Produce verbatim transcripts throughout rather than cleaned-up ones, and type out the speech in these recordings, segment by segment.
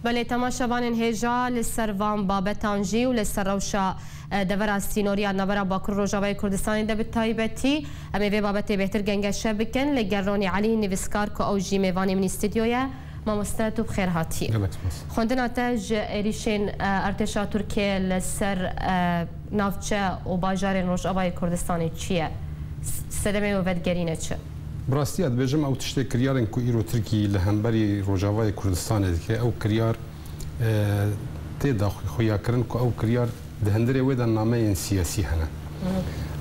Belê, temaşevanên hêja, li ser van babetan jî û li ser rewşa, e, devera sînoriya navbera Bakur û Rojavayê Kurdistanê de bi taybetî, em ê vê babetê bêhtir gengeşe bikin. Li gel Ronî Elî, nivîskar, ku ew jî mêvanê min î stûdyo ye. Mamoste, tu bi xêr hatî. Gelek spas. Xwendina te ji êrîşên, e, artêşa Tirkiyê li ser, e, navçe û bajarên Rojavayê Kurdistanê çi ye? S-, sedemê wê vedigerîne çi? Bi rastî ez dibêjim, ew tiştê, kiryarên ku îro Tirkî li hemberî Rojavayê Kurdistanê dike, ew kiryar, e, tê daxuyakirin ku ew kiryar di hundirê wê de nameyên siyasî hene.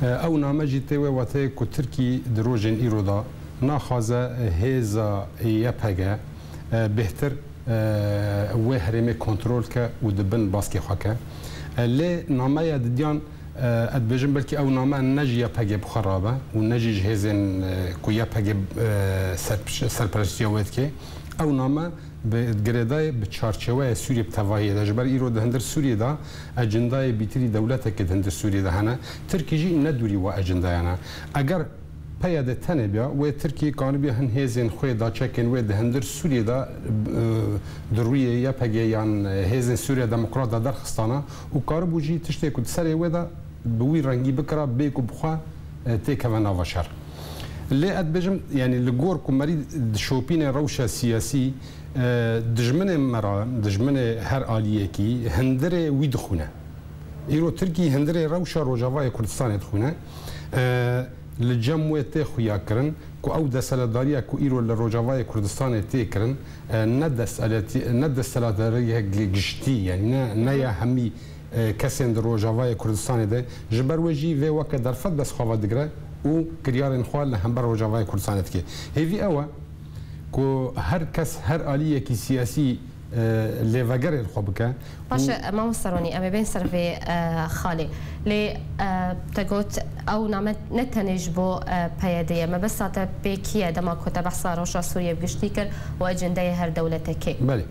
E, ew name jî tê wê wateyê ku Tirkî di rojên îro de naxwaze hêza Y P G, e, bêhtir, e, wê herêmê kontrol ke û di bin baskê xwe ke. E, lê nameya didiyan, e, ez dibêjim, belkî ew name ne ji Y P G bi xwe rabe û ne jî ji hêzên, e, ku Y P G, e, serpiş-, serpereştiya wê dike. Ew name bi girêdayê bi çarçeweya Sûriyê bi tevahiyê de. Ji ber îro di hundir Sûriyê de ecindayê bîtirî dewletekê di hundir Sûriyê de hene. Tirkî jî ne dûrî wa ecindayan e. Eger P Y D tenê biya, wê Tirkî karibiya hin hêzên xwe, daçekên wê di hundir Sûriyê de, e, di rûyê Y P G yan, e, hêzên Sûriya Demokrat de derxistana û karibû jî tiştê ku di serê wê de bi wî rengî bikira, bê ku bi xwe, e, têkeve nava şer. Lê ez dibêjim, yanî li gor ku merî dişopîne rewşa siyasî, e, dijminên me re, dijminê her aliyekî hundirê wî dixwîne. Îro Tirkî hundirê rewşa Rojavayê Kurdistanê dixwîne. E, li cem wê tê xuyakirin ku ew desthilatdariya ku îro li Rojavayê Kurdistanê tê kirin, e, ne desthilatî-, ne desthilatdariyek giştî, yanî ne, ne ya hemî, e, kesên di Rojavayê Kurdistanê de. Ji ber wê jî vê weke derfet dest xwe ve digire û kiryarên xwe li hember Rojavayê Kurdistanê dike. Hêvî ew e ku her kes, her aliyekî siyasî, e, lêvegerê li xwe bike. Baş e, mamoste Ronî, em ê bên ser vê, e, xalê. Lê, e, te got, ew name ne tenê ji bo, e, P Y D ye. Mebesta te pê kî ye, dema ku te behsa rewşa Sûriyê bi giştî kir û ecendeyê her dewletekê? Belê.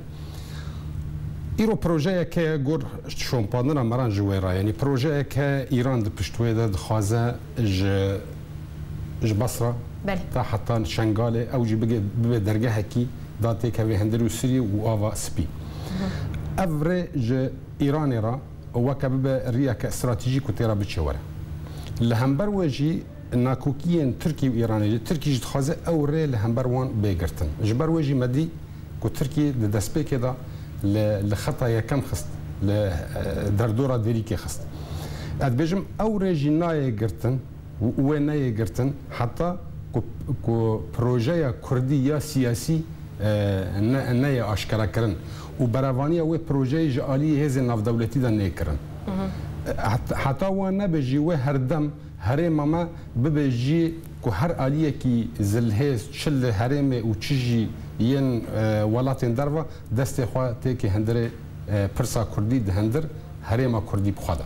Îro projeyeke gor şompandina me re ji wê re, yanî projeyeke Îran di pişt wê de dixwaze ji, ji Basra, belê, ta heta Şengalê, ew jî bige, bibe dergehekî datêkevê hundirê Sûriyê û Ava Spî. Ev rê ji Îranê re weke bibe riyeke stratejîk û tê re biçe were. Li hember wê jî nakokiyên Tirkiye û Îranê jî, Tirkiye jî dixwaze ew rê li hember wan bê girtin. Ji ber wê jî me dî ku Tirkiye di destpêkê de li, li xeta yekem xist, li, e, derdora Dêrîkê xist. Ez dibêjim, ew rê jî nayê girtin û wê neyê girtin heta ku, ku projeya kurdî ya siyasî, e, ne, neyê aşkerakirin û berevaniya wê projeyê ji aliyê hêzên navdewletî de neyê kirin. Hı hı. E, het-, heta wan nebe jî wê herdem herêma me bibe jî ku her aliyekî zilhêz, çi li herêmê û çi jî yên, e, welatên derve, destê xwe têkê hundirê, e, pirsa kurdî di hundir herêma kurdî bi xwe de.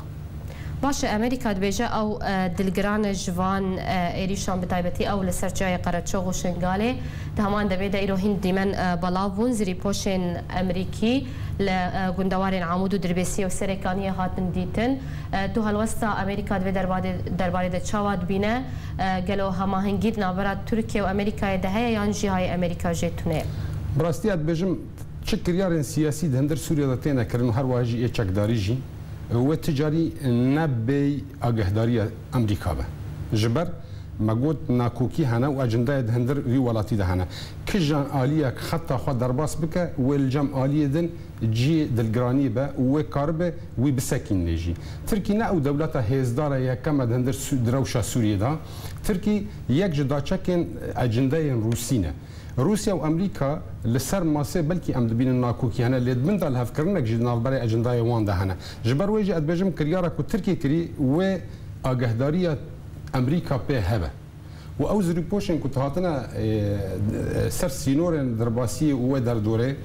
Baş e, Amerîka dibêje ew, e, dilgiran e ji van, e, êrîşan, bi taybetî ew li ser çiyayê Qereçox û Şingalê. Di heman demê de îro hîn dîmen, e, belav bûn, zirîpoşên Amerîkî li, e, gundewarên Amûd û Dirbêsiyê û Serêkaniyê hatin dîtin. E, tu helwesta Amerîka di vê derbadê-, derbarê de çawa dibîne? E, gelo hemahengî di navbera Tirkiye û Amerîkayê de heye yan jî hayê Amerîka jê tune ye? Bi rastî ez dibêjim, çi kiryarên siyasî di hundir Sûriye de têne kirin û her wiha jî ê çekdarî jî, wê ti carî ne bêy agehdariya Amerîka be. Ji ber me got nakokî hene û ecendayê di hundir vî welatî de hene. Kijan aliyek xeta xwe derbas bike, wê li cem aliyê din cihê dilgiraniyê be û wê karibe wî bisekînîne jî. Tirkî ne ew dewleta hêzdar e yekem e di hundir Sû-, di rewşa Sûriyê de. Tirkî yek ji daçekên ecendeyên Rûsî ne. Rûsya û Amerîka li ser masê belkî em dibînin nakokî hene, lê di bin de lihevkirinek jî di navberê ecendayê wan de hene. Ji ber wê jî ez dibêjim kiryara ku Tirkî kirî wê agehdariya Amerîka pê hebe. Û ew zirîpoşên ku hatine, e, ser sînorên derbasiyê û wê derdorê,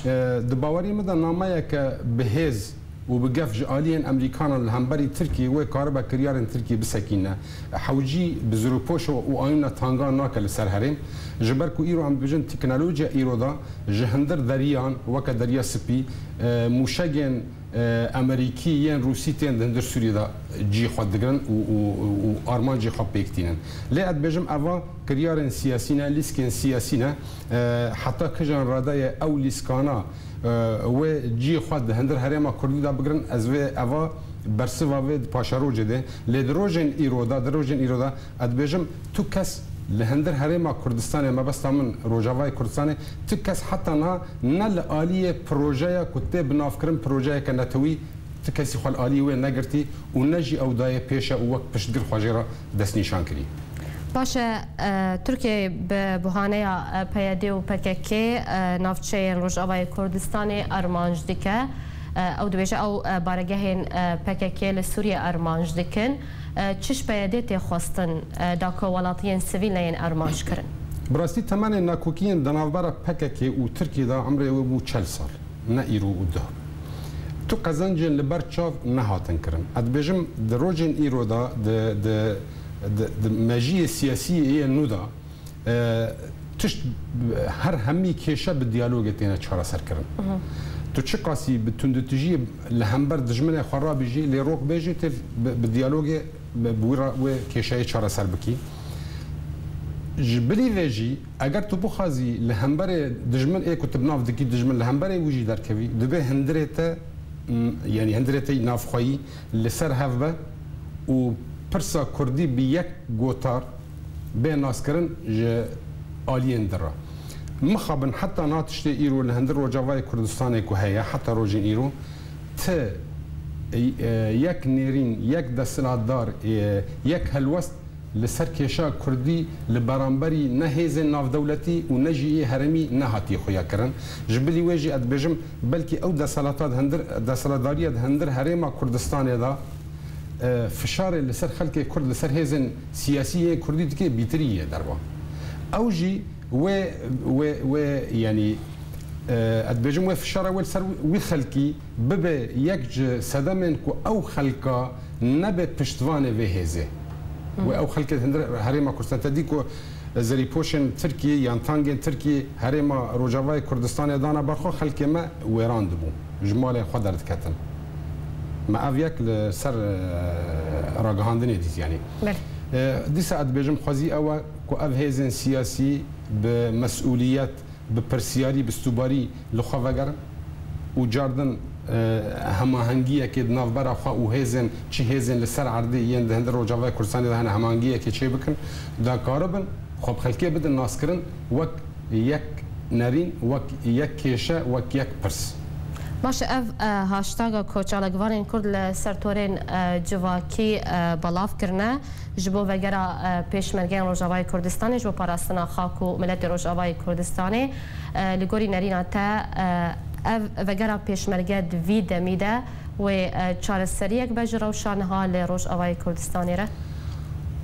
e, di bawerî min de nameyeke bi hêz û bi gef ji aliyên Amerîkanan li hemberî Tirkiyê wê karibe kiryarên Tirkiyê bisekîne. Hewcî bi zirûpoş û ayûna tangan nake li ser herêm. Ji ber ku îro em dibêjin teknolojiya îro de ji hundir deriyan weke Derya Spî, e, mûşegên e, Amerîkî yên Rûsî tên di hundir Sûriyê de cî xwe digirin û, û, û armancê xwe pêk tînin. Lê ez dibêjim eva kiryarên siyasî ne, lîskên siyasî ne. E, heta kijan rade ye ew lîskana, e, wê cî xwe di hundir herêma Kurdî de bigirin, ez vê eva bersiva vê di paşerojê de. Lê di rojên îro de, di rojên îro de, ez dibêjim, tu kes li hundir herêma Kurdistanê, mebesta min Rojavayê Kurdistanê, tu kes heta niha ne li aliyê projeya ku tê binavkirin projeyeke netewî, tu kesî xwe li aliyê wê negirtî û ne jî ew daye pêşe û wek piştgir xwe jê re destnîşan kirî. Baş e, e, Tirkiye bi buhaneya, e, P Y D û P K K, e, navçeyên Rojavayê Kurdistanê armanc dike. E, ew dibêje ew, e, baregehên, e, P K K li Sûriye armanc dikin. E, çi ji P Y D tê xwestin, e, da ku welatiyên sivîl neyên armanc kirin? Bi rastî temenê nakokiyên di navbera P K K û Tirkiyê de emrê wê bû çel sal, ne îro û duh. Tu qezencên li ber çav nehatin kirin. Ez dibêjim di rojên îro de, di, di, di, di mejiyê siyasî yê nû de, e, tişt, her hemî kêşe bi diyalogê têne çareserkirin. Mhm. Tu çiqasî bi tundutijiyê li hember dijminê xwe rabî jî, lê rok bê jî tê bi, bi diyalogê bi, bi wî re wê kêşeyê çareser bikî. Ji bilî vê jî, eger tu bixwazî li hemberê dijmin ê ku tu bi nav dikî dijmin, li hemberê wî jî derkevî, divê hundirê te, m, yanî hundirê te navxweyî li ser hev be û pirsa kurdî bi yek gotar bê naskirin ji aliyên din re. Mixabin heta niha tiştê îro li hundir Rojavayê Kurdistanê ku heye, heta rojên îro, ti, e, yek nêrîn, yek desthilatdar, e, yek helwest li ser kêşa kurdî li beramberî ne hêzên navdewletî û ne jî yê herêmî nehatiye xuyakirin. Ji bilî wê jî ez dibêjim, belkî ew desthilata di hundir, desthilatdariya di hundir herêma Kurdistanê de, e, fişarê li ser xelkê kurd, li ser hêzên siyasî yên kurdî dike bîtirî yê derwa. Ew jî wê, wê, wê, yanî, e, ez dibêjim wê fişara wê li ser wî xelkî bibe yek ji sedemên ku ew xelka nebe piştvanê vê hêzê. Wê ew xelkê di hundir herêma Kurdistan te dî ku zerîpoşên Tirkiyê yan tangên Tirkiyê herêma Rojavayê Kurdistanê dana ber xwe, xelkê me wêran dibû. Ji malên xwe derdiketin. Me ev yek li ser, e, ragihandinê dît, yanî. Belê. E, dîsa ez dibêjim xwezî ew e ku ev hêzên siyasî bi mesûliyet, bi pirsiyarî, bi stûbarî li xwe vegerin û cardin, e, hemahengiyekê di navbera xwe û hêzên, çi hêzên li ser erdê yên di hundir Rojavayê Kurdistanê de hene hemahengiyekê çêbikin, da karibin xwe bi xelkê bidin naskirin wek yek nerîn, wek yek kêşe, wek yek pirs. Baş e, ev, e, hashtaga ku çalakvanên Kurd li ser torên, e, civakî, e, belav kirine, ji bo vegera, e, pêşmergeyên Rojavayê Kurdistanê, ji bo parastina xak û miletê Rojavayê Kurdistanê, e, li gorî nerîna te, e, ev vegera pêşmerge di vî demî de wê, e, çareseriyek be ji rewşa niha li Rojavayê Kurdistanê re?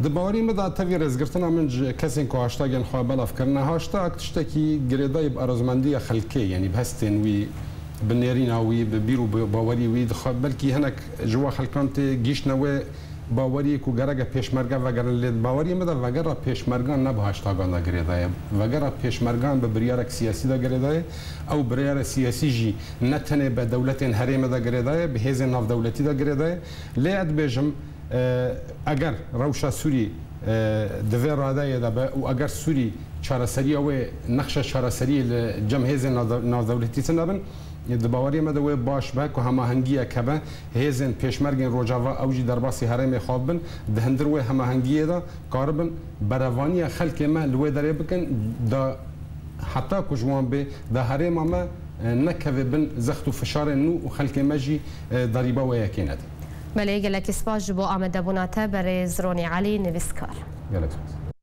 Di bawerî min de tevî rêzgirtina min ji kesên ku hashtagên xwe belav kirine, hashtag tiştekî girêdayî bi arezmendiya xelkê, yanî bi hestên wî, bi nêrîna wî, bi bîr û bi bawerî wî, dixwe belkî hinek ji we xelkan tê gihîştine wê baweriyê ku gerek e pêşmerge vegerin, lê di baweriyê min de vegera pêşmergan ne bi hashtagan de girêdaye. Vegera pêşmergan bi biryarek siyasî de girêdaye. Ew biryara siyasî jî ne tenê bi dewletên herêmê de girêdaye, bi hêzên navdewletî de girêdaye. Lê ez dibêjim, e, eger rewşa Sûrî, e, di vê radeyê de be û eger Sûrî çareseriya wê, nexşa çareseriyê li cem hêzên navde-, navdewletî tune bin, di baweriyê me de wê baş be ku hemahengiyek hebe, hêzên pêşmergên Rojava ew jî derbasî herêmê xwe bibin, di hundir wê hemahengiyê de karibin berevaniya xelkê me li wê derê bikin, da heta ku ji wan bê, da herêma me, e, nekeve bin zext û fişarên nû û xelkê me jî, e, derîba wê yekê nede. Belê, gelekî spas ji bo amadebûna te, berêz Ronî Elî, nivîskar. Gelek spas.